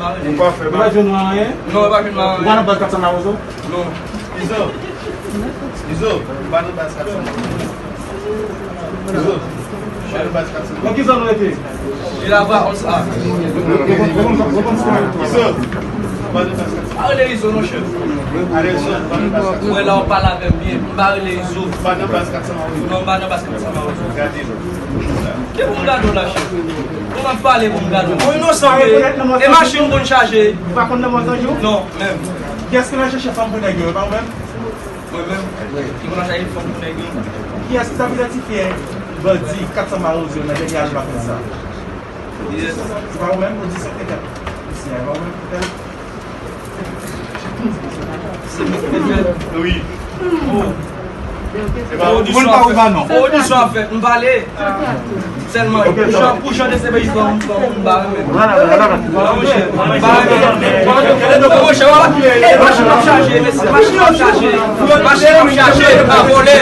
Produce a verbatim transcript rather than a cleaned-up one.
Ou pa fè. Ou pa jwenn anyen? Non, ou pa jwenn anyen. Ou pa nan baz kat san Mawozo? Non. Izo. Izo, ou pa nan baz kat san Mawozo. Izo, ou pa nan baz kat san Mawozo. Nan ki zòn ou rete? Vilava onze A. Izo, ou pa nan baz kat san Mawozo. Pa rele Izo non, chèf. Ale Izo, ou pa nan baz kat san Mawozo. Ou wè la, ou pale avè m byen. M pa rele Izo. Ou pa nan baz kat san Mawozo. Non, m pa nan baz kat san Mawozo. Gade. Ki pou m gade w la, chèf? Ou m ap pale pou m gade w. Mwen inosan, rekonèt nan mwen. E machin pou n chaje. Ou pa konn nan mwen Zanjou? Non, menm. Kiyès ki nan chèche fanm pou nèg yo, e pa ou menm? Mwen menm? Ki konn chaje fanm pou nèg yo? Kiyès ki t ap idantifye bandi kat san Mawozo nan dènye ane pa konn sa? Yes. Se pa ou menm, ou di se te fèt. Isi a, e pa ou menm ki fè l? Wi. Fò odisyon ap fèt. Fò odisyon ap fèt. M pale. Sèlman, pou jan, pou jan de se peyi, m pa renmen. M pa renmen. Monchè, wala. E machin ap chaje, mesye. Machin ap chaje. Machin ap chaje, pa vòlè.